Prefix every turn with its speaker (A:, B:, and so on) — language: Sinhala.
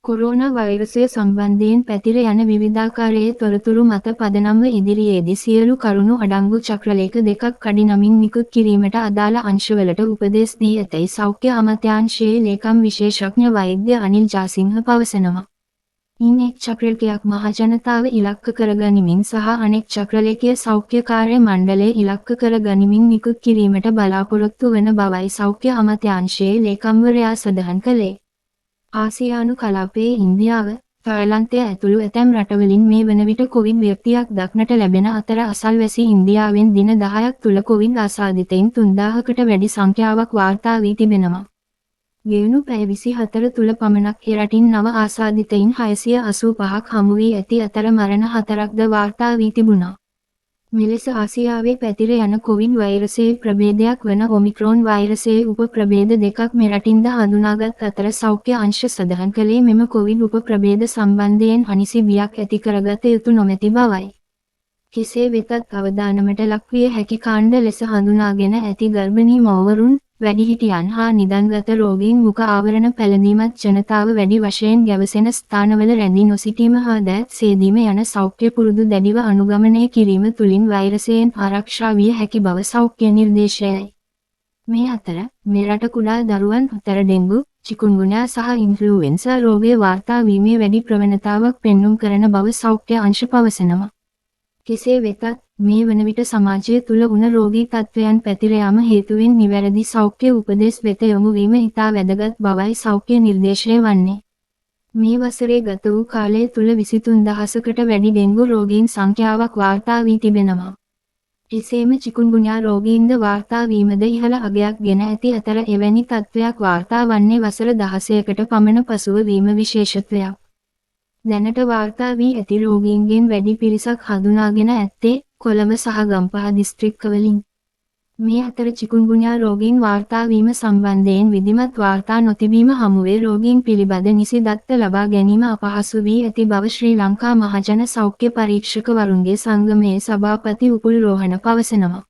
A: කොරෝනා වෛරසය සම්බන්ධයෙන් පැතිර යන විවිධාකාරයේ තොරතුරු මත පදනම්ව ඉදිරියේදී සියලු කරුණු අඩංගු චක්‍රලේඛ දෙකක් කඩිනමින් නිකුත් කිරීමට අදාළ අංශවලට උපදෙස් දී ඇතැයි සෞඛ්‍ය අමාත්‍යාංශයේ ලේකම් විශේෂඥ වෛද්‍ය අනිල් ජාසිංහ පවසනවා. ඉන් එක් චක්‍රලේඛයක් මහජනතාව ඉලක්ක කරගනිමින් සහ අනෙක් චක්‍රලේඛය සෞඛ්‍ය කාර්ය මණ්ඩලය ඉලක්ක කරගනිමින් නිකුත් කිරීමට බලාපොරොත්තු වන බවයි සෞඛ්‍ය අමාත්‍යාංශයේ ලේකම්වරයා සඳහන් කළේ. ආසියානු කලාපයේ ඉන්දියාව, තායිලන්තය ඇතුළු ඇතැම් රටවලින් මේ වන විට කොවිඩ් ව්‍යක්තියක් දක්නට ලැබෙන අතර අසල්වැසි ඉන්දියාවෙන් දින 10ක් තුළ කොවිඩ් ආසාදිතයින් 3000කට වැඩි සංඛ්‍යාවක් වාර්තා වී තිබෙනවා. ගෙවුණු පැය 24 තුළ පමණක් එරටින් නව ආසාදිතයින් 685ක් හමු වී ඇති අතර මරණ 4ක්ද වාර්තා වී තිබුණා. මෙලෙස ආසියාවේ පැතිර යන කොවිඩ් වෛරසයේ ප්‍රභේදයක් වන ඔමික්‍රෝන් වෛරසයේ උප ප්‍රභේද දෙකක් මෙරටින්ද හඳුනාගත් අතර සෞඛ්‍ය අංශ සඳහන් කළේ මෙම කොවිඩ් උප ප්‍රභේද සම්බන්ධයෙන් අනිසි බියක් ඇති කරගත යුතු නොමැති බවයි. කෙසේ වෙතත් අවදානමට ලක්විය හැකි කාණ්ඩ ලෙස හඳුනාගෙන ඇති ගර්භණී මව්වරුන්, වැඩිහිටියන් හා නිදන්ගත රෝගීන් මුඛ ආවරණ පැළඳීමත් ජනතාව වැඩි වශයෙන් ගැවසෙන ස්ථානවල රැඳී නොසිටීම හා දෑත් සේදීම යන සෞඛ්‍ය පුරුදු දැඩිව අනුගමනය කිරීම තුළින් වෛරසයෙන් ආරක්ෂා විය හැකි බව සෞඛ්‍ය නිර්දේශයයි. මේ අතර මෙරට කුඩා දරුවන් අතර ඩෙන්ගු, චිකුන්ගුන්යා සහ ඉන්ෆ්ලුවෙන්සා රෝගය වාර්තා වීමේ වැඩි ප්‍රවණතාවක් පෙන්නුම් කරන බව සෞඛ්‍ය අංශ පවසනවා. කෙසේ වෙතත් මේ වන විට සමාජය තුළ උණ රෝගී තත්ත්වයන් පැතිර යාම හේතුවෙන් නිවැරදි සෞඛ්‍ය උපදෙස් වෙත යොමු වීම ඉතා වැදගත් බවයි සෞඛ්‍ය නිර්දේශය වන්නේ. මේ වසරේ ගත වූ කාලය තුළ 23,000කට වැඩි ඩෙන්ගු රෝගීන් සංඛ්‍යාවක් වාර්තා වී තිබෙනවා. එසේම චිකුන්ගුන්යා රෝගීන්ද වාර්තා වීමද ඉහළ අගයක් ගෙන ඇති අතර එවැනි තත්ත්වයක් වාර්තා වන්නේ වසර 16කට පමණ පසුව වීම විශේෂත්වයක්. දැනට වාර්තා වී ඇති රෝගීන්ගෙන් වැඩි පිරිසක් හඳුනාගෙන ඇත්තේ කොළඹ සහ ගම්පහ දිස්ත්‍රික්කවලින්. මේ අතර චිකුන්ගුන්යා රෝගීන් වාර්තා වීම සම්බන්ධයෙන් විධිමත් වාර්තා නොතිබීම හමුවේ රෝගීන් පිළිබඳ නිසි දත්ත ලබා ගැනීම අපහසු වී ඇති බව ශ්‍රී ලංකා මහජන සෞඛ්‍ය පරීක්ෂකවරුන්ගේ සංගමයේ සභාපති උපුල් රෝහණ පවසනවා.